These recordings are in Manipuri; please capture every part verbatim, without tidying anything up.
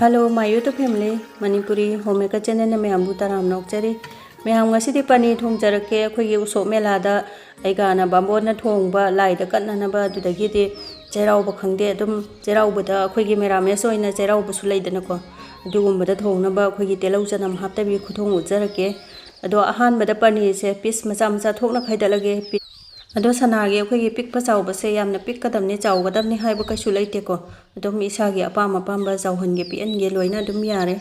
Hello, my YouTube family, Manipuri Homemaker channelꯅ ꯃꯌꯥꯝꯕꯨ ꯇꯔꯥꯝꯅ ꯑꯣꯛꯆꯔꯤ꯫ ꯃꯌꯥꯝ, ꯉꯁꯤꯗꯤ ꯄꯅꯤꯔ ꯊꯣꯡꯖꯔꯛꯀꯦ꯫ ꯑꯩꯈꯣꯏꯒꯤ ꯎꯁꯣꯞ ꯃꯦꯂꯥꯗ ꯑꯩꯒꯥꯅ ꯕꯥꯃꯣꯟꯅ ꯊꯣꯡꯕ ꯂꯥꯏꯗ ꯀꯠꯅꯅꯕ, ꯑꯗꯨꯗꯒꯤꯗꯤ ꯆꯩꯔꯥꯎꯕ ꯈꯪꯗꯦ, ꯑꯗꯨꯝ ꯆꯩꯔꯥꯎꯕꯗ ꯑꯩꯈꯣꯏꯒꯤ ꯃꯦꯔꯥꯃꯦꯁ ꯑꯣꯏꯅ ꯆꯩꯔꯥꯎꯕꯁꯨ ꯂꯩꯗꯅꯀꯣ, ꯑꯗꯨꯒꯨꯝꯕꯗ ꯊꯣꯡꯅꯕ ꯑꯩꯈꯣꯏꯒꯤ ꯇꯤꯜꯍꯧ ꯆꯅꯝ ꯍꯥꯞꯇꯕꯤ ꯈꯨꯊꯣꯡ ꯎꯠꯆꯔꯛꯀꯦ꯫ ꯑꯗꯣ ꯑꯍꯥꯟꯕꯗ ꯄꯅꯤꯔꯁꯦ ꯄꯤꯁ ꯃꯆꯥ ꯃꯆꯥ ꯊꯣꯛꯅ ꯈꯥꯏꯗꯠꯂꯒꯦ꯫ ꯄꯤ-, ꯑꯗꯣ ꯁꯅꯥꯒꯤ ꯑꯩꯈꯣꯏꯒꯤ ꯄꯤꯛꯄ ꯆꯥꯎꯕꯁꯦ ꯌꯥꯝꯅ ꯄꯤꯛꯀꯗꯕꯅꯤ, ꯆꯥꯎꯒꯗꯕꯅꯤ ꯍꯥꯏꯕ ꯀꯩꯁꯨ ꯂꯩꯇꯦꯀꯣ꯫ ꯑꯗꯨꯝ ꯏꯁꯥꯒꯤ ꯑꯄꯥꯝ ꯑꯄꯥꯝꯕ ꯆꯥꯎꯍꯟꯒꯦ ꯄꯤꯛꯍꯟꯒꯦ ꯂꯣꯏꯅ ꯑꯗꯨꯝ ꯌꯥꯔꯦ꯫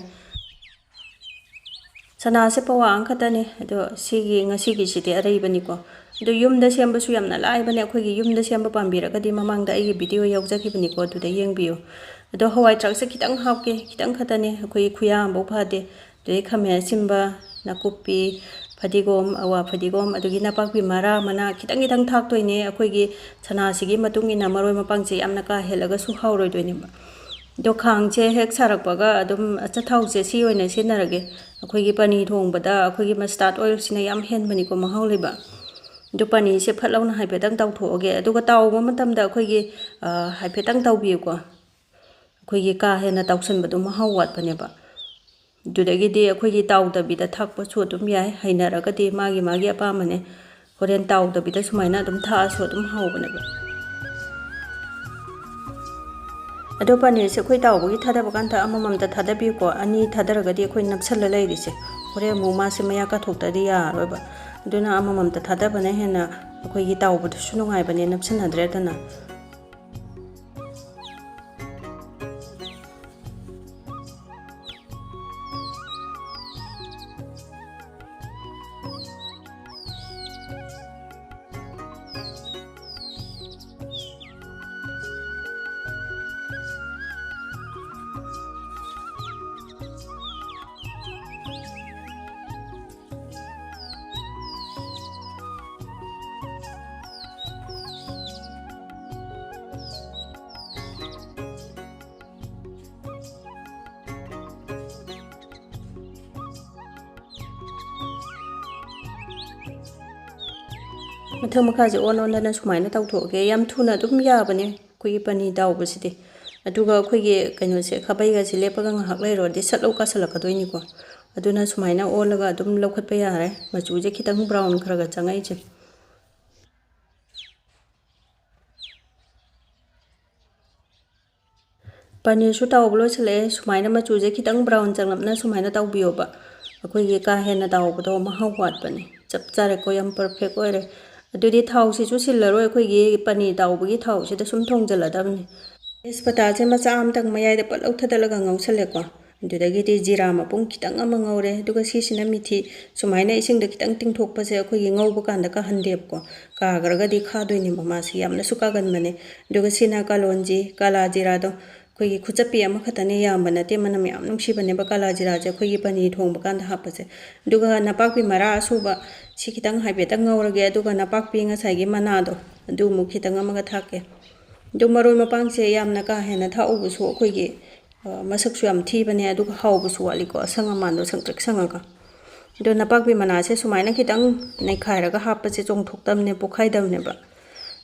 ꯁꯅꯥꯁꯦ ꯄꯋꯥ ꯑꯃꯈꯛꯇꯅꯦ꯫ ꯑꯗꯣ ꯁꯤꯒꯤ, ꯉꯁꯤꯒꯤꯁꯤꯗꯤ ꯑꯔꯩꯕꯅꯤꯀꯣ꯫ ꯑꯗꯣ ꯌꯨꯝꯗ ꯁꯦꯝꯕꯁꯨ ꯌꯥꯝꯅ ꯂꯥꯏꯕꯅꯦ꯫ ꯑꯩꯈꯣꯏꯒꯤ ꯌꯨꯝꯗ ꯁꯦꯝꯕ ꯄꯥꯝꯕꯤꯔꯒꯗꯤ ꯃꯃꯥꯡꯗ ꯑꯩꯒꯤ ꯚꯤꯗꯤꯑꯣ ꯌꯥꯎꯖꯈꯤꯕꯅꯤꯀꯣ, ꯑꯗꯨꯗ ꯌꯦꯡꯕꯤꯌꯨ꯫ ꯑꯗꯣ ꯍꯋꯥꯏ ꯊ꯭ꯔꯥꯛꯁꯦ ꯈꯤꯇꯪ ꯍꯥꯞꯀꯦ, ꯈꯤꯇꯪ ꯈꯛꯇꯅꯦ, ꯑꯩꯈꯣꯏꯒꯤ ꯈꯨꯌꯥ ꯑꯃꯐꯥꯎ ꯐꯗꯦ꯫ ꯑꯗꯩ ꯈꯥꯃꯦꯟ ꯑꯁꯤꯟꯕ, ꯅꯥꯀꯨꯞꯄꯤ, ꯐꯗꯤꯒꯣꯝ, ꯑꯋꯥ ꯐꯗꯤꯒꯣꯝ, ꯑꯗꯒꯤ ꯅꯄꯥꯛꯄꯤ ꯃꯔꯥ ꯃꯅꯥ ꯈꯤꯇꯪ ꯈꯤꯇꯪ ꯊꯥꯛꯇꯣꯏꯅꯦ꯫ ꯑꯩꯈꯣꯏꯒꯤ ꯁꯅꯥꯁꯤꯒꯤ ꯃꯇꯨꯡ ꯏꯟꯅ ꯃꯔꯣꯏ ꯃꯄꯥꯡꯁꯦ ꯌꯥꯝꯅ ꯀꯥ ꯍꯦꯜꯂꯒꯁꯨ ꯍꯥꯎꯔꯣꯏꯗꯣꯏꯅꯦꯕ꯫ ꯑꯗꯣ ꯈꯥꯡꯁꯦ ꯍꯦꯛ ꯁꯥꯔꯛꯄꯒ ꯑꯗꯨꯝ ꯑꯆꯥꯊꯥꯎꯁꯦ ꯁꯤ ꯑꯣꯏꯅ ꯁꯤꯖꯤꯟꯅꯔꯒꯦ꯫ ꯑꯩꯈꯣꯏꯒꯤ ꯄꯅꯤꯔ ꯊꯣꯡꯕꯗ ꯑꯩꯈꯣꯏꯒꯤ ꯃꯁꯇꯥꯔꯗ ꯑꯣꯏꯜꯁꯤꯅ ꯌꯥꯝ ꯍꯦꯟꯕꯅꯤꯀꯣ ꯃꯍꯥꯎ ꯂꯩꯕ꯫ ꯑꯗꯣ ꯄꯅꯤꯔꯁꯦ ꯐꯠ ꯂꯥꯎꯅ ꯍꯥꯏꯐꯦꯠꯇꯪ ꯇꯥꯎꯊꯣꯛꯑꯒꯦ꯫ ꯑꯗꯨꯒ ꯇꯥꯎꯕ ꯃꯇꯝꯗ ꯑꯩꯈꯣꯏꯒꯤ, ꯑ, ꯍꯥꯏꯐꯦꯠꯇꯪ ꯇꯥꯎꯕꯤꯌꯨꯀꯣ꯫ ꯑꯩꯈꯣꯏꯒꯤ ꯀꯥ ꯍꯦꯟꯅ ꯇꯥꯎꯁꯟꯕꯗꯣ ꯃꯍꯥꯎ ꯋꯥꯠꯄꯅꯦꯕ꯫ ꯑꯗꯨꯗꯒꯤꯗꯤ ꯑꯩꯈꯣꯏꯒꯤ ꯇꯥꯎꯗꯕꯤꯗ ꯊꯥꯛꯄꯁꯨ ꯑꯗꯨꯝ ꯌꯥꯏ꯫ ꯍꯩꯅꯔꯒꯗꯤ ꯃꯥꯒꯤ ꯃꯥꯒꯤ ꯑꯄꯥꯝꯕꯅꯦ꯫ ꯍꯣꯔꯦꯟ ꯇꯥꯎꯗꯕꯤꯗ ꯁꯨꯃꯥꯏꯅ ꯑꯗꯨꯝ ꯊꯥꯛꯑꯁꯨ ꯑꯗꯨꯝ ꯍꯥꯎꯕꯅꯦꯕ꯫ ꯑꯗꯣ ꯄꯅꯤꯔꯁꯦ ꯑꯩꯈꯣꯏ ꯇꯥꯎꯕꯒꯤ ꯊꯥꯗꯕ ꯀꯥꯟꯗ ꯑꯃꯃꯝꯇ ꯊꯥꯗꯕꯤꯌꯨꯀꯣ꯫ ꯑꯅꯤ ꯊꯥꯗꯔꯒꯗꯤ ꯑꯩꯈꯣꯏ ꯅꯞꯁꯜꯂ ꯂꯩꯔꯤꯁꯦ꯫ ꯍꯣꯔꯦꯟ ꯑꯃꯨꯛ ꯃꯥꯁꯦ ꯃꯌꯥ ꯀꯥꯊꯣꯛꯇ꯭ꯔꯗꯤ ꯌꯥꯔꯔꯣꯏꯕ꯫ ꯑꯗꯨꯅ ꯑꯃꯃꯝꯇ ꯊꯥꯗꯕꯅ ꯍꯦꯟꯅ ꯑꯩꯈꯣꯏꯒꯤ ꯇꯥꯎꯕꯗꯨꯁꯨ ꯅꯨꯡꯉꯥꯏꯕꯅꯦ, ꯅꯞꯁꯤꯟꯅꯗ꯭ꯔꯦꯗꯅ꯫ ꯃꯊꯛ ꯃꯈꯥꯁꯦ ꯑꯣꯟ ꯑꯣꯟꯗꯅ ꯁꯨꯃꯥꯏꯅ ꯇꯧꯊꯣꯛꯑꯒꯦ꯫ ꯌꯥꯝ ꯊꯨꯅ ꯑꯗꯨꯝ ꯌꯥꯕꯅꯦ ꯑꯩꯈꯣꯏꯒꯤ ꯄꯅꯤꯔ ꯇꯥꯎꯕꯁꯤꯗꯤ꯫ ꯑꯗꯨꯒ ꯑꯩꯈꯣꯏꯒꯤ ꯀꯩꯅꯣꯁꯦ, ꯈꯥꯕꯩꯒꯁꯦ ꯂꯦꯞꯄꯒ ꯉꯥꯏꯍꯥꯛ ꯂꯩꯔꯨꯔꯗꯤ ꯁꯠ ꯂꯧ ꯀꯥꯁꯜꯂꯛꯀꯗꯣꯏꯅꯤꯀꯣ꯫ ꯑꯗꯨꯅ ꯁꯨꯃꯥꯏꯅ ꯑꯣꯜꯂꯒ ꯑꯗꯨꯝ ꯂꯧꯈꯠꯄ ꯌꯥꯔꯦ꯫ ꯃꯆꯨꯁꯦ ꯈꯤꯇꯪ brown ꯈꯔ ꯈꯔ ꯆꯪꯉꯛꯏꯁꯦ꯫ ꯄꯅꯤꯔꯁꯨ ꯇꯥꯎꯕ ꯂꯣꯏꯁꯤꯜꯂꯛꯑꯦ꯫ ꯁꯨꯃꯥꯏꯅ ꯃꯆꯨꯁꯦ ꯈꯤꯇꯪ brown ꯆꯪꯂꯞꯅ ꯁꯨꯃꯥꯏꯅ ꯇꯥꯎꯕꯤꯌꯣꯕ꯫ ꯑꯩꯈꯣꯏꯒꯤ ꯀꯥ ꯍꯦꯟꯅ ꯇꯥꯎꯕꯗꯣ ꯃꯍꯥꯎ ꯋꯥꯠꯄꯅꯦ꯫ ꯆꯞ ꯆꯥꯔꯦꯀꯣ, ꯌꯥꯝ perfect ꯑꯣꯏꯔꯦ꯫ ꯑꯗꯨꯗꯤ ꯊꯥꯎꯁꯤꯁꯨ ꯁꯤꯜꯂꯔꯣꯏ, ꯑꯩꯈꯣꯏꯒꯤ ꯄꯅꯤꯔ ꯇꯥꯎꯕꯒꯤ ꯊꯥꯎꯁꯤꯗ ꯁꯨꯝ ꯊꯣꯡꯖꯤꯜꯂꯗꯕꯅꯤ꯫ ꯇꯦꯖꯄꯇꯥꯁꯦ ꯃꯆꯥ ꯑꯃꯇꯪ ꯃꯌꯥꯏꯗ ꯄꯠ ꯂꯧ ꯊꯗꯠꯂꯒ ꯉꯧꯁꯜꯂꯦꯀꯣ꯫ ꯑꯗꯨꯗꯒꯤꯗꯤ ꯖꯤꯔꯥ ꯃꯄꯨꯝ ꯈꯤꯇꯪ ꯑꯃ ꯉꯧꯔꯦ꯫ ꯑꯗꯨꯒ ꯁꯤꯁꯤꯅ ꯃꯤꯊꯤ꯫ ꯁꯨꯃꯥꯏꯅ ꯏꯁꯤꯡꯗ ꯈꯤꯇꯪ ꯇꯤꯡꯊꯣꯛꯄꯁꯦ ꯑꯩꯈꯣꯏꯒꯤ ꯉꯧꯕ ꯀꯥꯟꯗ ꯀꯥꯍꯟꯗꯦꯕꯀꯣ꯫ ꯀꯥꯈ꯭ꯔꯒꯗꯤ ꯈꯥꯗꯣꯏꯅꯦꯕ ꯃꯥꯁꯦ, ꯌꯥꯝꯅꯁꯨ ꯀꯥꯒꯟꯕꯅꯦ꯫ ꯑꯗꯨꯒ ꯁꯤꯅ ꯀꯥꯂꯣꯟꯖꯤ, ꯀꯥꯂꯥ ꯖꯤꯔꯥꯗꯣ꯫ ꯑꯩꯈꯣꯏꯒꯤ ꯈꯨꯆꯞꯄꯤ ꯑꯃꯈꯛꯇꯅꯦ, ꯌꯥꯝꯕ ꯅꯠꯇꯦ, ꯃꯅꯝ ꯌꯥꯝ ꯅꯨꯡꯁꯤꯕꯅꯦꯕ ꯀꯥꯂꯥ ꯖꯤꯔꯥꯁꯦ ꯑꯩꯈꯣꯏꯒꯤ ꯄꯅꯤꯔ ꯊꯣꯡꯕ ꯀꯥꯟꯗ ꯍꯥꯞꯄꯁꯦ꯫ ꯑꯗꯨꯒ ꯅꯄꯥꯛꯄꯤ ꯃꯔꯥ ꯑꯁꯨꯕ ꯁꯤ ꯈꯤꯇꯪ ꯍꯥꯏꯐꯦꯠꯇꯪ ꯉꯧꯔꯒꯦ, ꯑꯗꯨꯒ ꯅꯄꯥꯛꯄꯤ ꯉꯁꯥꯏꯒꯤ ꯃꯅꯥꯗꯣ ꯑꯗꯨ ꯑꯃꯨꯛ ꯈꯤꯇꯪ ꯑꯃꯒ ꯊꯥꯛꯀꯦ꯫ ꯑꯗꯨ ꯃꯔꯣꯏ ꯃꯄꯥꯡꯁꯦ ꯌꯥꯝꯅ ꯀꯥ ꯍꯦꯟꯅ ꯊꯥꯛꯎꯕꯁꯨ ꯑꯩꯈꯣꯏꯒꯤ, ꯑ, ꯃꯁꯛꯁꯨ ꯌꯥꯝ ꯊꯤꯕꯅꯦ, ꯑꯗꯨꯒ ꯍꯥꯎꯕꯁꯨ ꯋꯥꯠꯂꯤꯀꯣ, ꯑꯁꯪ ꯑꯃꯥꯟꯗꯣ ꯁꯪꯇ꯭ꯔꯤꯛ ꯁꯪꯉꯒ꯫ ꯑꯗꯣ ꯅꯄꯥꯛꯄꯤ ꯃꯅꯥꯁꯦ ꯁꯨꯃꯥꯏꯅ ꯈꯤꯇꯪ ꯅꯩꯈꯥꯏꯔꯒ ꯍꯥꯞꯄꯁꯦ ꯆꯣꯡꯊꯣꯛꯇꯕꯅꯦ, ꯄꯣꯛꯈꯥꯏꯗꯕꯅꯦꯕ꯫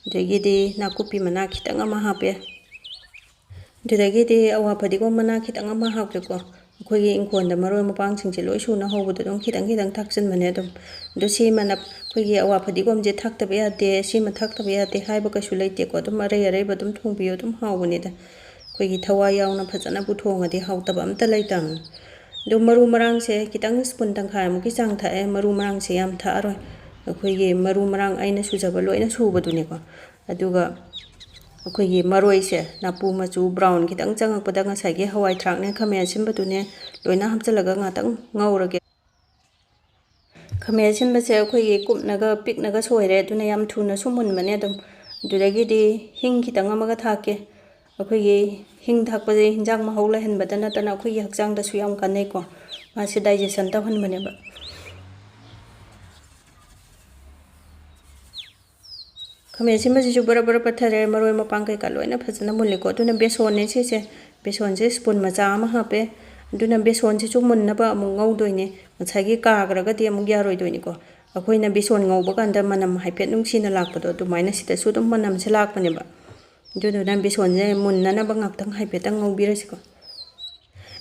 ꯑꯗꯒꯤꯗꯤ ꯅꯥꯀꯨꯞꯄꯤ ꯃꯅꯥ ꯈꯤꯇꯪ ꯑꯃ ꯍꯥꯞꯄꯦ꯫ ꯑꯗꯨꯗꯒꯤꯗꯤ ꯑꯋꯥ ꯐꯗꯤꯒꯣꯝ ꯃꯅꯥ ꯈꯤꯇꯪ ꯑꯃ ꯍꯥꯞꯀꯦꯀꯣ꯫ ꯑꯩꯈꯣꯏꯒꯤ ꯏꯪꯈꯣꯜꯗ ꯃꯔꯣꯏ ꯃꯄꯥꯡꯁꯤꯡꯁꯦ ꯂꯣꯏ ꯁꯨꯅ ꯍꯧꯕꯗ ꯑꯗꯨꯝ ꯈꯤꯇꯪ ꯈꯤꯇꯪ ꯊꯥꯛꯆꯤꯟꯕꯅꯦ ꯑꯗꯨꯝ꯫ ꯑꯗꯣ ꯁꯤꯃꯅ ꯑꯩꯈꯣꯏꯒꯤ ꯑꯋꯥ ꯐꯗꯤꯒꯣꯝꯁꯦ ꯊꯥꯛꯇꯕ ꯌꯥꯗꯦ, ꯁꯤꯃ ꯊꯥꯛꯇꯕ ꯌꯥꯗꯦ ꯍꯥꯏꯕ ꯀꯩꯁꯨ ꯂꯩꯇꯦꯀꯣ꯫ ꯑꯗꯨꯝ ꯑꯔꯩ ꯑꯔꯩꯕ ꯑꯗꯨꯝ ꯊꯣꯡꯕꯤꯌꯨ, ꯑꯗꯨꯝ ꯍꯥꯎꯕꯅꯤꯗ꯫ ꯑꯩꯈꯣꯏꯒꯤ ꯊꯋꯥꯏ ꯌꯥꯎꯅ ꯐꯖꯅꯕꯨ ꯊꯣꯡꯉꯗꯤ ꯍꯥꯎꯇꯕ ꯑꯝꯇ ꯂꯩꯇꯕꯅꯤ꯫ ꯑꯗꯣ ꯃꯔꯨ ꯃꯔꯥꯡꯁꯦ ꯈꯤꯇꯪ spoon ꯇꯪꯈꯥꯏꯃꯨꯛꯀꯤ ꯆꯥꯡ ꯊꯥꯛꯑꯦ, ꯃꯔꯨ ꯃꯔꯥꯡꯁꯦ ꯌꯥꯝ ꯊꯥꯛꯑꯔꯣꯏ꯫ ꯑꯩꯈꯣꯏꯒꯤ ꯃꯔꯨ ꯃꯔꯥꯡ ꯑꯩꯅ ꯁꯨꯖꯕ ꯂꯣꯏꯅ ꯁꯨꯕꯗꯨꯅꯤꯀꯣ꯫ ꯑꯗꯨꯒ ꯑꯩꯈꯣꯏꯒꯤ ꯃꯔꯣꯏꯁꯦ ꯅꯥꯄꯨ ꯃꯆꯨ brown ꯈꯤꯇꯪ ꯆꯪꯉꯛꯄꯗ ꯉꯁꯥꯏꯒꯤ ꯍꯋꯥꯏ ꯊ꯭ꯔꯥꯛꯅꯦ, ꯈꯥꯃꯦꯟ ꯑꯁꯤꯟꯕꯗꯨꯅꯦ, ꯂꯣꯏꯅ ꯍꯥꯞꯆꯤꯜꯂꯒ ꯉꯥꯛꯇꯪ ꯉꯧꯔꯒꯦ꯫ ꯈꯥꯃꯦꯟ ꯑꯁꯤꯟꯕꯁꯦ ꯑꯩꯈꯣꯏꯒꯤ ꯀꯨꯞꯅꯒ ꯄꯤꯛꯅꯒ ꯁꯣꯏꯔꯦ, ꯑꯗꯨꯅ ꯌꯥꯝ ꯊꯨꯅꯁꯨ ꯃꯨꯟꯕꯅꯦ ꯑꯗꯨꯝ꯫ ꯑꯗꯨꯗꯒꯤꯗꯤ ꯍꯤꯡ ꯈꯤꯇꯪ ꯑꯃꯒ ꯊꯥꯛꯀꯦ꯫ ꯑꯩꯈꯣꯏꯒꯤ ꯍꯤꯡ ꯊꯥꯛꯄꯁꯦ ꯍꯤꯟꯖꯥꯡ ꯃꯍꯥꯎ ꯂꯩꯍꯟꯕꯗ ꯅꯠꯇꯅ ꯑꯩꯈꯣꯏꯒꯤ ꯍꯛꯆꯥꯡꯗꯁꯨ ꯌꯥꯝ ꯀꯥꯟꯅꯩꯀꯣ꯫ ꯃꯥꯁꯦ digestion ꯇꯧꯍꯟꯕꯅꯦꯕ꯫ ꯈꯥꯃꯦꯟ ꯑꯁꯤꯟꯕꯁꯤꯁꯨ ꯕꯔ ꯕꯔ ꯄꯠꯊꯔꯦ, ꯃꯔꯣꯏ ꯃꯄꯥꯡ ꯀꯩꯀꯥ ꯂꯣꯏꯅ ꯐꯖꯅ ꯃꯨꯜꯂꯦꯀꯣ꯫ ꯑꯗꯨꯅ ꯕꯦꯁꯣꯟꯅꯦ ꯁꯤꯁꯦ, ꯕꯦꯁꯣꯟꯁꯦ spoon ꯃꯆꯥ ꯑꯃ ꯍꯥꯞꯄꯦ꯫ ꯑꯗꯨꯅ ꯕꯦꯁꯣꯟꯁꯤꯁꯨ ꯃꯨꯟꯅꯕ ꯑꯃꯨꯛ ꯉꯧꯗꯣꯏꯅꯦ꯫ ꯉꯁꯥꯏꯒꯤ ꯀꯥꯈ꯭ꯔꯒꯗꯤ ꯑꯃꯨꯛ ꯌꯥꯔꯣꯏꯗꯣꯏꯅꯤꯀꯣ꯫ ꯑꯩꯈꯣꯏꯅ ꯕꯦꯁꯣꯟ ꯉꯧꯕ ꯀꯥꯟꯗ ꯃꯅꯝ ꯍꯥꯏꯐꯦꯠ ꯅꯨꯡꯁꯤꯅ ꯂꯥꯛꯄꯗꯣ, ꯑꯗꯨꯃꯥꯏꯅ ꯁꯤꯗꯁꯨ ꯑꯗꯨꯝ ꯃꯅꯝꯁꯦ ꯂꯥꯛꯄꯅꯦꯕ꯫ ꯑꯗꯨꯗꯨꯅ ꯕꯦꯁꯣꯟꯁꯦ ꯃꯨꯟꯅꯅꯕ ꯉꯥꯛꯇꯪ ꯍꯥꯏꯐꯦꯠꯇꯪ ꯉꯧꯕꯤꯔꯁꯤꯀꯣ꯫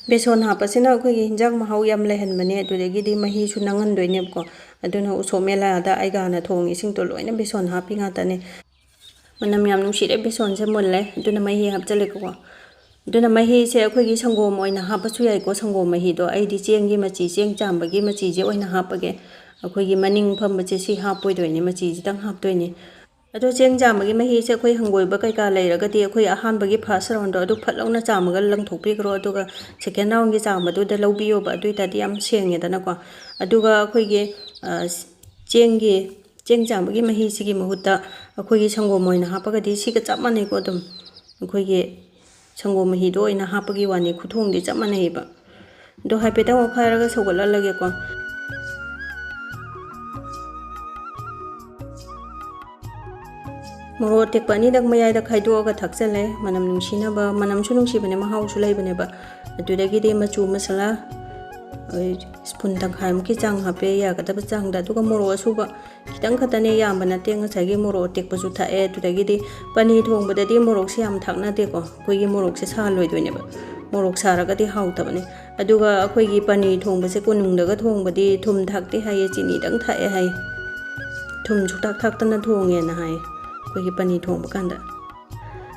ꯕꯦꯁꯣꯟ ꯍꯥꯞꯄꯁꯤꯅ ꯑꯩꯈꯣꯏꯒꯤ ꯍꯤꯟꯖꯥꯡ ꯃꯍꯥꯎ ꯌꯥꯝ ꯂꯩꯍꯟꯕꯅꯦ, ꯑꯗꯨꯗꯒꯤꯗꯤ ꯃꯍꯤꯁꯨ ꯅꯪꯍꯟꯗꯣꯏꯅꯦꯕꯀꯣ꯫ ꯑꯗꯨꯅ ꯎꯁꯣꯞ ꯃꯦꯂꯥꯗ ꯑꯩꯒꯥꯅ ꯊꯣꯡꯉꯤꯁꯤꯡꯗꯣ ꯂꯣꯏꯅ ꯕꯦꯁꯣꯟ ꯍꯥꯞꯄꯤ ꯉꯥꯛꯇꯅꯦ꯫ ꯃꯅꯝ ꯌꯥꯝ ꯅꯨꯡꯁꯤꯔꯦ, ꯕꯦꯁꯣꯟꯁꯦ ꯃꯨꯜꯂꯦ꯫ ꯑꯗꯨꯅ ꯃꯍꯤ ꯍꯥꯞꯆꯜꯂꯦꯀꯣ꯫ ꯑꯗꯨꯅ ꯃꯍꯤꯁꯦ ꯑꯩꯈꯣꯏꯒꯤ ꯁꯪꯒꯣꯝ ꯑꯣꯏꯅ ꯍꯥꯞꯄꯁꯨ ꯌꯥꯏꯀꯣ, ꯁꯪꯒꯣꯝ ꯃꯍꯤꯗꯣ꯫ ꯑꯩꯗꯤ ꯆꯦꯡꯒꯤ ꯃꯆꯤ, ꯆꯦꯡ ꯆꯥꯝꯕꯒꯤ ꯃꯆꯤꯁꯦ ꯑꯣꯏꯅ ꯍꯥꯞꯄꯒꯦ꯫ ꯑꯩꯈꯣꯏꯒꯤ ꯃꯅꯤꯡ ꯐꯝꯕꯁꯦ ꯁꯤ ꯍꯥꯞꯄꯣꯏꯗꯣꯏꯅꯦ, ꯃꯆꯤꯁꯤꯗꯪ ꯍꯥꯞꯇꯣꯏꯅꯦ꯫ ꯑꯗꯣ ꯆꯦꯡ ꯆꯥꯝꯕꯒꯤ ꯃꯍꯤꯁꯦ ꯑꯩꯈꯣꯏ ꯍꯪꯒꯣꯏꯕ ꯀꯩꯀꯥ ꯂꯩꯔꯒꯗꯤ ꯑꯩꯈꯣꯏ ꯑꯍꯥꯟꯕꯒꯤ first roundꯗꯣ ꯑꯗꯨ ꯐꯠ ꯂꯥꯎꯅ ꯆꯥꯝꯃꯒ ꯂꯪꯊꯣꯛꯄꯤꯈ꯭ꯔꯣ, ꯑꯗꯨꯒ second roundꯒꯤ ꯆꯥꯝꯕꯗꯨꯗ ꯂꯧꯕꯤꯌꯣꯕ, ꯑꯗꯨ ꯑꯣꯏ ꯇꯥꯔꯗꯤ ꯌꯥꯝ ꯁꯦꯡꯉꯦꯗꯅꯀꯣ꯫ ꯑꯗꯨꯒ ꯑꯩꯈꯣꯏꯒꯤ, ꯑ, ꯆꯦꯡꯒꯤ, ꯆꯦꯡ ꯆꯥꯝꯕꯒꯤ ꯃꯍꯤꯁꯤꯒꯤ ꯃꯍꯨꯠꯇ ꯑꯩꯈꯣꯏꯒꯤ ꯁꯪꯒꯣꯝ ꯑꯣꯏꯅ ꯍꯥꯞꯄꯒꯗꯤ ꯁꯤꯒ ꯆꯞ ꯃꯥꯟꯅꯩꯀꯣ꯫ ꯑꯗꯨꯝ ꯑꯩꯈꯣꯏꯒꯤ ꯁꯪꯒꯣꯝ ꯃꯍꯤꯗꯣ ꯑꯣꯏꯅ ꯍꯥꯞꯄꯒꯤ ꯋꯥꯅꯤ, ꯈꯨꯊꯣꯡꯗꯤ ꯆꯞ ꯃꯥꯟꯅꯩꯌꯦꯕ꯫ ꯑꯗꯣ ꯍꯥꯏꯐꯦꯠꯇꯪ ꯑꯣꯠꯈꯥꯏꯔꯒ ꯁꯧꯒꯠꯍꯜꯂꯒꯦꯀꯣ꯫ ꯃꯣꯔꯣꯛ ꯑꯇꯦꯛꯄ ꯑꯅꯤꯗꯪ ꯃꯌꯥꯏꯗ ꯈꯥꯏꯗꯣꯛꯑꯒ ꯊꯥꯛꯆꯜꯂꯦ, ꯃꯅꯝ ꯅꯨꯡꯁꯤꯅꯕ꯫ ꯃꯅꯝꯁꯨ ꯅꯨꯡꯁꯤꯕꯅꯦ, ꯃꯍꯥꯎꯁꯨ ꯂꯩꯕꯅꯦꯕ꯫ ꯑꯗꯨꯗꯒꯤꯗꯤ ꯃꯆꯨ ꯃꯁꯥꯂꯥ, ꯑꯩ spoon ꯇꯪꯈꯥꯏꯃꯨꯛꯀꯤ ꯆꯥꯡ ꯍꯥꯞꯄꯦ, ꯌꯥꯒꯗꯕ ꯆꯥꯡꯗ꯫ ꯑꯗꯨꯒ ꯃꯣꯔꯣꯛ ꯑꯁꯨꯕ ꯈꯤꯇꯪ ꯈꯛꯇꯅꯦ, ꯌꯥꯝꯕ ꯅꯠꯇꯦ꯫ ꯉꯁꯥꯏꯒꯤ ꯃꯣꯔꯣꯛ ꯑꯇꯦꯛꯄꯁꯨ ꯊꯥꯛꯑꯦ꯫ ꯑꯗꯨꯗꯒꯤꯗꯤ ꯄꯅꯤꯔ ꯊꯣꯡꯕꯗꯗꯤ ꯃꯣꯔꯣꯛꯁꯦ ꯌꯥꯝ ꯊꯥꯛꯅꯗꯦꯀꯣ, ꯑꯩꯈꯣꯏꯒꯤ ꯃꯣꯔꯣꯛꯁꯦ ꯁꯥꯍꯜꯂꯣꯏꯗꯣꯏꯅꯦꯕ, ꯃꯣꯔꯣꯛ ꯁꯥꯔꯒꯗꯤ ꯍꯥꯎꯇꯕꯅꯦ꯫ ꯑꯗꯨꯒ ꯑꯩꯈꯣꯏꯒꯤ ꯄꯅꯤꯔ ꯊꯣꯡꯕꯁꯦ ꯀꯣꯅꯨꯡꯗꯒ ꯊꯣꯡꯕꯗꯤ ꯊꯨꯝ ꯊꯥꯛꯇꯦ ꯍꯥꯏꯌꯦ, ꯆꯤꯅꯤꯗꯪ ꯊꯥꯛꯑꯦ ꯍꯥꯏꯌꯦ꯫ ꯊꯨꯝ ꯁꯨꯛꯊꯥꯛ ꯊꯥꯛꯇꯅ ꯊꯣꯡꯉꯦꯅ ꯍꯥꯏꯌꯦ ꯑꯩꯈꯣꯏꯒꯤ ꯄꯅꯤꯔ ꯊꯣꯡꯕ ꯀꯥꯟꯗ꯫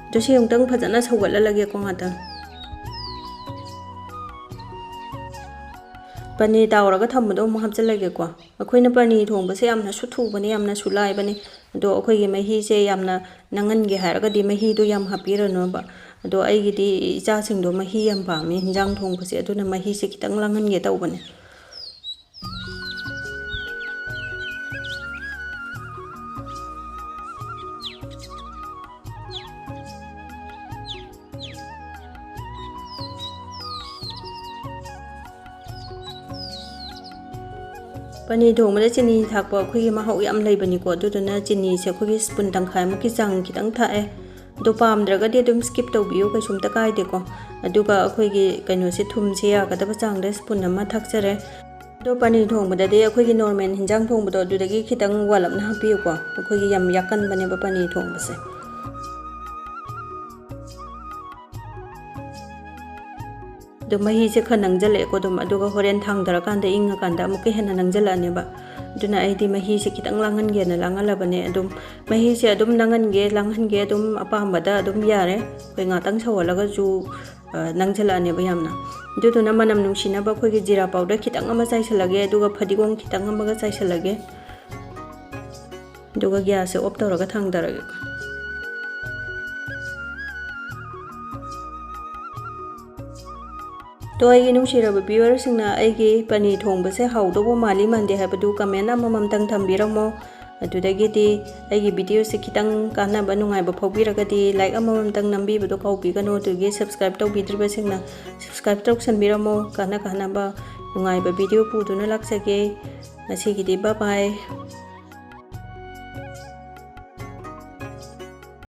ꯑꯗꯣ ꯁꯤ ꯑꯃꯨꯛꯇꯪ ꯐꯖꯅ ꯁꯧꯒꯠꯍꯜꯂꯒꯦꯀꯣ ꯉꯥꯛꯇꯪ꯫ ꯄꯅꯤꯔ ꯇꯥꯎꯔꯒ ꯊꯝꯕꯗꯣ ꯑꯃꯨꯛ ꯍꯥꯞꯆꯤꯜꯂꯒꯦꯀꯣ꯫ ꯑꯩꯈꯣꯏꯅ ꯄꯅꯤꯔ ꯊꯣꯡꯕꯁꯦ ꯌꯥꯝꯅꯁꯨ ꯊꯨꯕꯅꯦ, ꯌꯥꯝꯅꯁꯨ ꯂꯥꯏꯕꯅꯦ꯫ ꯑꯗꯣ ꯑꯩꯈꯣꯏꯒꯤ ꯃꯍꯤꯁꯦ ꯌꯥꯝꯅ ꯅꯪꯍꯟꯒꯦ ꯍꯥꯏꯔꯒꯗꯤ ꯃꯍꯤꯗꯣ ꯌꯥꯝ ꯍꯥꯞꯄꯤꯔꯅꯣꯕ꯫ ꯑꯗꯣ ꯑꯩꯒꯤꯗꯤ ꯏꯆꯥꯁꯤꯡꯗꯣ ꯃꯍꯤ ꯌꯥꯝ ꯄꯥꯝꯃꯦ ꯍꯤꯟꯖꯥꯡ ꯊꯣꯡꯕꯁꯦ, ꯑꯗꯨꯅ ꯃꯍꯤꯁꯦ ꯈꯤꯇꯪ ꯂꯥꯡꯍꯟꯒꯦ ꯇꯧꯕꯅꯦ꯫ ꯄꯅꯤꯔ ꯊꯣꯡꯕꯗ ꯆꯤꯅꯤ ꯊꯥꯛꯄ ꯑꯩꯈꯣꯏꯒꯤ ꯃꯍꯥꯎ ꯌꯥꯝ ꯂꯩꯕꯅꯤꯀꯣ꯫ ꯑꯗꯨꯗꯨꯅ ꯆꯤꯅꯤꯁꯦ ꯑꯩꯈꯣꯏꯒꯤ spoon ꯇꯪꯈꯥꯏꯃꯨꯛꯀꯤ ꯆꯥꯡ ꯈꯤꯇꯪ ꯊꯥꯛꯑꯦ꯫ ꯑꯗꯣ ꯄꯥꯝꯗ꯭ꯔꯒꯗꯤ ꯑꯗꯨꯝ skip ꯇꯧꯕꯤꯌꯨ, ꯀꯩꯁꯨꯝꯇ ꯀꯥꯏꯗꯦꯀꯣ꯫ ꯑꯗꯨꯒ ꯑꯩꯈꯣꯏꯒꯤ ꯀꯩꯅꯣꯁꯦ, ꯊꯨꯝꯁꯦ ꯌꯥꯒꯗꯕ ꯆꯥꯡꯗ spoon ꯑꯃ ꯊꯥꯛꯆꯔꯦ꯫ ꯑꯗꯣ ꯄꯅꯤꯔ ꯊꯣꯡꯕꯗꯗꯤ ꯑꯩꯈꯣꯏꯒꯤ normal ꯍꯤꯟꯖꯥꯡ ꯊꯣꯡꯕꯗꯣ ꯑꯗꯨꯗꯒꯤ ꯈꯤꯇꯪ ꯋꯥꯠꯂꯞꯅ ꯍꯥꯞꯄꯤꯌꯨꯀꯣ, ꯑꯩꯈꯣꯏꯒꯤ ꯌꯥꯝ ꯌꯥꯛꯀꯟꯕꯅꯦꯕ ꯄꯅꯤꯔ ꯊꯣꯡꯕꯁꯦ꯫ ꯑꯗꯣ ꯃꯍꯤꯁꯦ ꯈꯔ ꯅꯪꯁꯤꯜꯂꯛꯑꯦꯀꯣ ꯑꯗꯨꯝ, ꯑꯗꯨꯒ ꯍꯣꯔꯦꯟ ꯊꯥꯡꯊꯔꯀꯥꯟꯗ ꯏꯪꯉꯀꯥꯟꯗ ꯑꯃꯨꯛꯀ ꯍꯦꯟꯅ ꯅꯪꯁꯤꯜꯂꯛꯑꯅꯦꯕ꯫ ꯑꯗꯨꯅ ꯑꯩꯗꯤ ꯃꯍꯤꯁꯦ ꯈꯤꯇꯪ ꯂꯥꯡꯍꯟꯒꯦꯅ ꯂꯥꯡꯍꯜꯂꯕꯅꯦ꯫ ꯑꯗꯨꯝ ꯃꯍꯤꯁꯦ ꯑꯗꯨꯝ ꯅꯪꯍꯟꯒꯦ ꯂꯥꯡꯍꯟꯒꯦ ꯑꯗꯨꯝ ꯑꯄꯥꯝꯕꯗ ꯑꯗꯨꯝ ꯌꯥꯔꯦ꯫ ꯑꯩꯈꯣꯏ ꯉꯥꯛꯇꯪ ꯁꯧꯍꯜꯂꯒꯁꯨ, ꯑ, ꯅꯪꯁꯤꯜꯂꯛꯑꯅꯦꯕ ꯌꯥꯝꯅ꯫ ꯑꯗꯨꯗꯨꯅ ꯃꯅꯝ ꯅꯨꯡꯁꯤꯅꯕ ꯑꯩꯈꯣꯏꯒꯤ ꯖꯤꯔꯥ ꯄꯥꯎꯗꯔ ꯈꯤꯇꯪ ꯑꯃ ꯆꯥꯏꯁꯤꯜꯂꯒꯦ, ꯑꯗꯨꯒ ꯐꯗꯤꯒꯣꯝ ꯈꯤꯇꯪ ꯑꯃꯒ ꯆꯥꯏꯁꯤꯜꯂꯒꯦ꯫ ꯑꯗꯨꯒ ꯒ꯭ꯌꯥꯁꯁꯦ ꯑꯣꯐ ꯇꯧꯔꯒ ꯊꯥꯡꯊꯔꯒꯦ꯫ ꯇꯣ, ꯑꯩꯒꯤ ꯅꯨꯡꯁꯤꯔꯕ ꯚꯤꯌꯨꯋꯔꯁꯤꯡꯅ ꯑꯩꯒꯤ ꯄꯅꯤꯔ ꯊꯣꯡꯕꯁꯦ ꯍꯥꯎꯗꯧꯕ ꯃꯥꯜꯂꯤ ꯃꯥꯟꯗꯦ ꯍꯥꯏꯕꯗꯨ ꯀꯃꯦꯟ ꯑꯃꯃꯝꯇꯪ ꯊꯝꯕꯤꯔꯝꯃꯣ꯫ ꯑꯗꯨꯗꯒꯤꯗꯤ ꯑꯩꯒꯤ ꯚꯤꯗꯤꯑꯣꯁꯦ ꯈꯤꯇꯪ ꯀꯥꯟꯅꯕ ꯅꯨꯡꯉꯥꯏꯕ ꯐꯥꯎꯕꯤꯔꯒꯗꯤ ꯂꯥꯏꯛ ꯑꯃꯃꯝꯇꯪ ꯅꯝꯕꯤꯕꯗꯣ ꯀꯥꯎꯕꯤꯒꯅꯨ꯫ ꯑꯗꯨꯒꯤ ꯁꯕꯁꯀ꯭ꯔꯥꯏꯕ ꯇꯧꯕꯤꯗ꯭ꯔꯤꯕꯁꯤꯡꯅ ꯁꯕꯁꯀ꯭ꯔꯥꯏꯕ ꯇꯧꯁꯟꯕꯤꯔꯝꯃꯣ꯫ ꯀꯥꯟꯅ ꯀꯥꯟꯅꯕ ꯅꯨꯡꯉꯥꯏꯕ ꯚꯤꯗꯤꯑꯣ ꯄꯨꯗꯨꯅ ꯂꯥꯛꯆꯒꯦ꯫ ꯉꯁꯤꯒꯤꯗꯤ ꯕꯥꯏ ꯕꯥꯏ꯫